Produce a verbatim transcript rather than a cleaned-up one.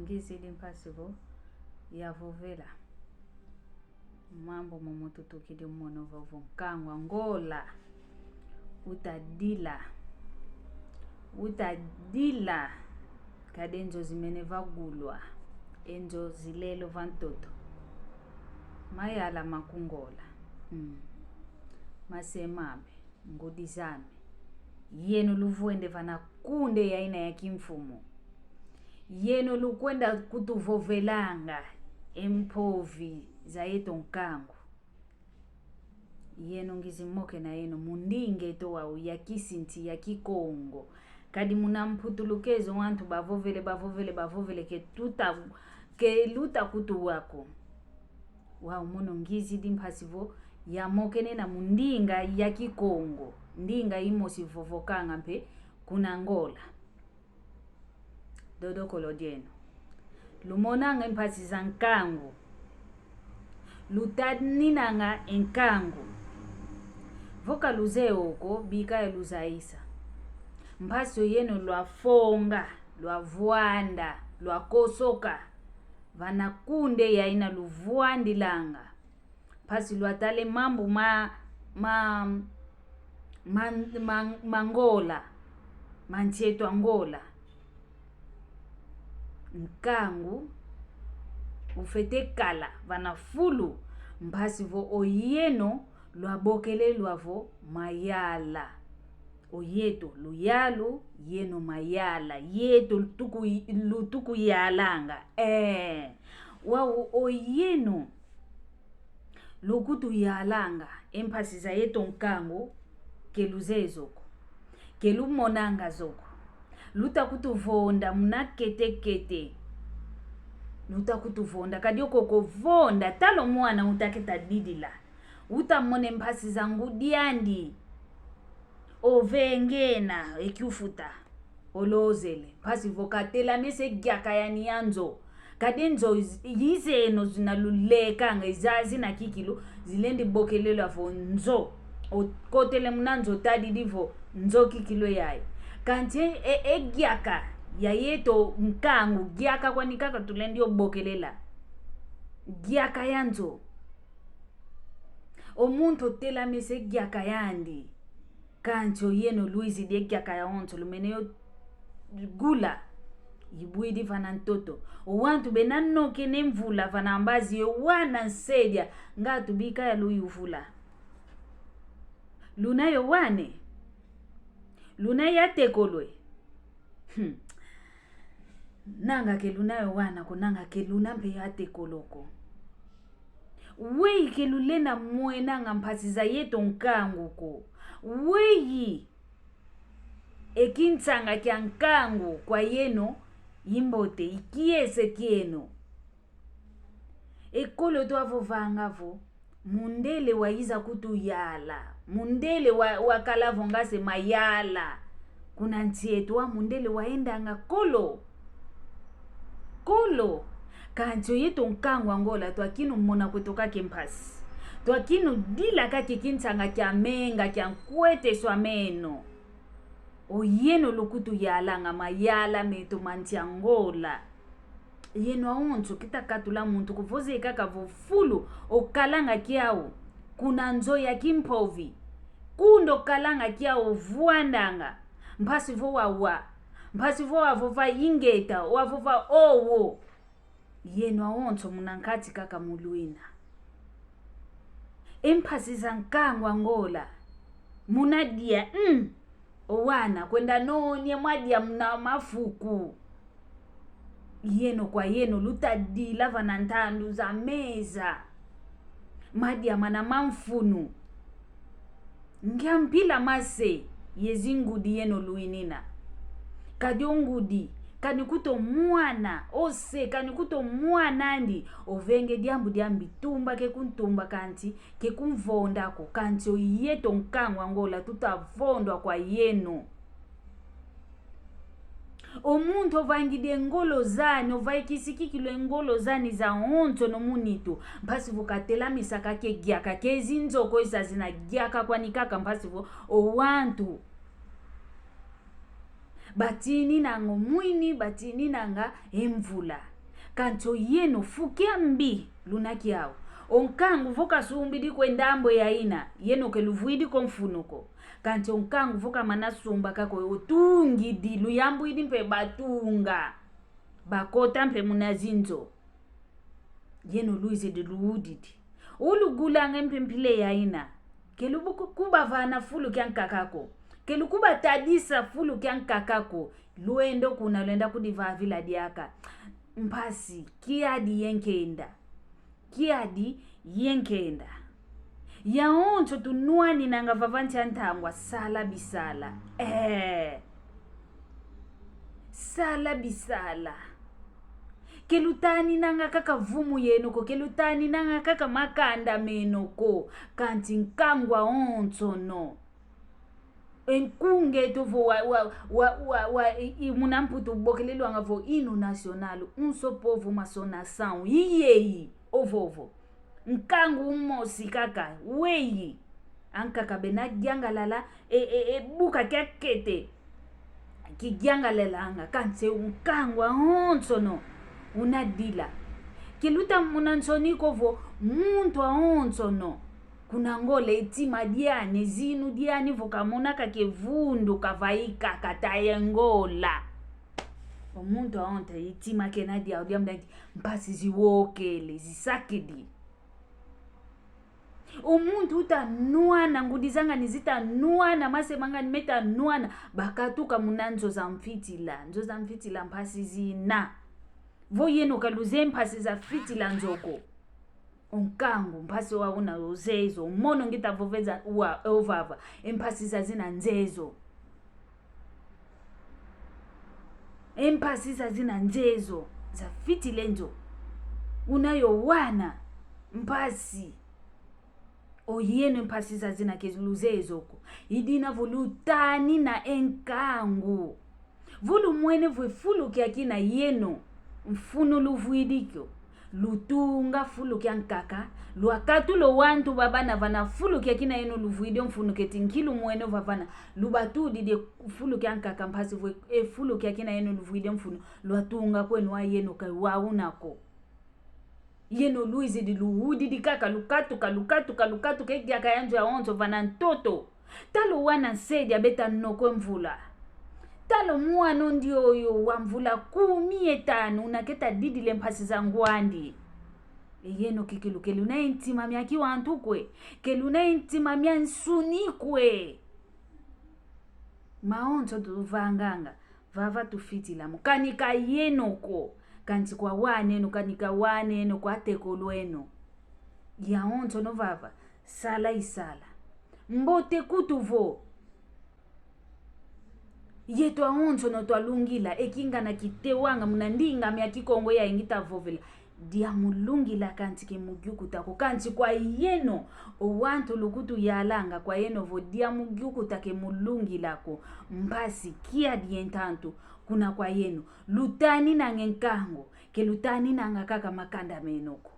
Ngizidi mpasi vo ya vovela mambu momo tutukidi mono vovo. Nkangu a Ngola utadila, utadila. Kadi e nzo zimene vagulwa, e nzo zilele va ntoto. Mayala ma ku Ngola. Mm. Mase mame, ngudi zame. Yeno luvwende vana kunde ya ina ya kimfumu. Yeno lukwenda kutuvovelanga e mpovi za yeto nkangu. Yeno ngizi mokena yeno mu ndinga eto wau ya kisinti ya Kikongo. Kadi muna Mputulukezo wantu bavovele, bavovele, bavovele ke tuta, ke luta kutuwa ko. Wau mono ngizidi mpasi vo ya mokenena mu ndinga ya Kikongo. Ndinga imosi vovokanga mpe kuna Ngola. Dodokolo dieno. Lumonanga e mpasi za nkangu. Lutaninanga e nkangu. Vo ka luzeye oko, bika ya luzayisa. Mpasi o yeno lwafonga, lwavwanda, lwakosoka. Vana kunde ya ina luvwandilanga. Mpasi lwatala e mambu ma, ma, ma, ma, ma Ngola, ma nsi eto a Ngola. Nkangu ufwete kala vana fulu, mpasi vo o yeno lwabokelelwa vo mayala. O yeto luyalu, yeno mayala, yeto lutuku, lutukuyalanga. Eh, wau o yeno lukutuyalanga, e mpasi za yeto nkangu, ke luzeye zo ko, ke lumonanga zo ko. Luta kutuvonda muna kete-kete. Luta kutuvonda, kadi oko ko vonda, tala o mwana uta keta didila. Uta mona e mpasi za ngudi andi. Ove ngena e kiufuta. Olozele, mpasi vo katelamese e giaka yani ya nzo. Kadi e nzo iz-, izeno zina lulekanga, izazi na kikilu, zilendi bokelela vo nzo. Okotele muna nzo, tadidi vo nzo kikilu yayi. Kansi e, e giaka ya yeto nkangu, giaka kwani kaka tulendi obokelela. Giaka ya nzo. O muntu otelamese giaka yandi. Kansi o yeno lwizidi e giaka yawonso lumene yo gula. Ibwidi vana ntoto. O wantu bena nokene mvula vana mbazi yo wana nsedia. Nga tubika ya luyuvula. Luna yo wane. Luna yatekolwe. Hmm. Nanga ke luna yo wana ko, nanga ke luna mpe yatekolo ko. Weyi ke lulenda mwenanga mpasi za yeto nkangu ko. Weyi e kinsanga kia nkangu kwa yeno, imbote, ikiese kieno. Ekolo twavovanga vo, mundele wayiza kutuyala. Mundele wa, wakala vo ngase mayala. Kuna nsi eto wa mundele wayendanga kolo. Kolo. Kansi o yeto nkangu a Ngola twakinu mona kweto kaka e mpasi. Twakinu dila kaka e kinsanga kia menga kia nkwete swameno. O yeno lukutuyalanga mayala meto ma nsi a Ngola. Yeno awonso kita katula muntu ko, vo zeye kaka vo fulu okalanga kiau kuna nzo ya kimpovi. Kunde okalanga kiau ovwandanga. Mpasi vo wawa. Mpasi vo wavova ingeta, wavova owo. Yeno awonso muna nkati kaka mulwina. E mpasi za nkangu a Ngola. Muna dia, mm. O wana, kwenda nonia madia muna mafuku. Yeno kwa yeno, lutadila vana ntandu za meza. Madia mana ma mfunu. Ngia mpila mase, ye zingudi yeno lwinina. Kadi o ngudi, kani kuto mwana, ose, kani kuto mwana andi, ovenge diambu diambi tumba ke kuntumba kansi, ke kumvonda ko, kansi o yeto nkangu a Ngola tutavondwa kwa yeno. O muntu ovangidi e ngolo zani, ovaikisi kikilu e ngolo zani zawonsono mu nitu, mpasi vo katelamisa kaka e giaka, ke zinzoko isa zina giaka kwani kaka mpasi vo o wantu batininanga o mwini, batininanga e mvula. Kansi oyeno fu kiambi luna kiau. O nkangu vo kasumbidi kwe ndambu ya ina, yeno ke luvwidi ko mfunu ko. Kansi o nkangu vo kamana sumba kaka, otungidi, luyambwidi mpe batunga. Bakota mpe muna zinzo. Yeno lwizidi luudidi. Ulugulanga mpe mpila ya ina. Ke lubuku kubavana fulu kiankaka ko. Ke lukubatadisa fulu kiankaka ko. Lwenda kuna, lwenda kudivavila diaka. Mpasi, kiadi ye nkenda. Kiadi ye nkenda. Yawonso tunwaninanga vava nsi a ntangwa, sala bisala. Eh. Sala bisala. Ke lutaninanga kaka vumu yeno ko, ke lutaninanga kaka makanda meno ko, kansi nkangu awonsono. E nkunga eto vo wa, wa, wa, wa, wa, i, i muna Mputu bokelelwanga vo hino nacional, um só povo, uma só nação. Iyeyi, ovovo. Nkangu umosi kaka, weyi. Ankaka bena diangalala, e, e, e buka kiakete. Kidiangalalanga, kansi nkangu awonsono una dila. Ke luta muna nsoni ko vo muntu awonsono. Kuna Ngola e ntima diani, zinu diani vo kamona kake vundu kavaika kataye Ngola. O muntu awonta e ntima kena diau diambu danti mpasi ziwokele, zisakidi. O muntu uta nwana, ngudi zanga ni zita nwana, mase manga ni meta nwana, bakatuka muna nzo za mfitila, nzo za mfitila mpasi zina. Vo yeno ka luzeye mpasi za fitila nzo ko. O nkangu, mpasi wa una uzeye zo, mono ngita voveza wa, ovava, e mpasi zazina nzeye zo. E mpasi zazina nzeye zo, zafitile nzo. Una yo wana, mpasi. Oyeno e mpasi zazina ke luzeye zo ko. I dina vo lutanina e nkangu. Vo lumwene vo e fulu kiakina yeno, mfunu luvwidi kio. Lutunga fulu kiankaka, lwakatula o wantu bavana vana fulu kiakina yeno luvwidi o mfunu keti nki lumwene vavana, lubatudidi e fulu kiankaka mpasi vo e fulu kiakina yeno luvwidi o mfunu, lwatunga kweno wa yeno ka wa una ko. Yeno lwizidi luudidi kaka, lukatuka, lukatuka, lukatuka, e diaka ya nzo yawonso vana ntoto. Tala o wana nsedi abeta noko e mvula. Tala o mwana o ndioyo wa mvula kumi ye tanu, una keta didila e mpasi za ngw'andi. E yeno kikilu ke luna e ntima mia kiwantu kwe. Ke luna e ntima mia nsuni kwe. Mawonso tuvanganga. Vava tufitila mo. Kani ka yeno ko. Kansi kwa waneno, kani ka waneno, kwa tekolweno. Yawonsono vava. Sala isala. Mbote kutu vo. Yeto awonsono twalungila, e kingana kitewanga muna ndinga mia Kikongo ya ingita vovela. Diamulungila kansi ke mudiukuta ko, kansi kwa yeno, o wantu lukutuyalanga kwa yeno vo diamudiukuta ke mulungila ko, mpasi kiadi ye ntantu, kuna kwa yeno, lutaninanga e nkangu, ke lutaninanga kaka makanda meno ko.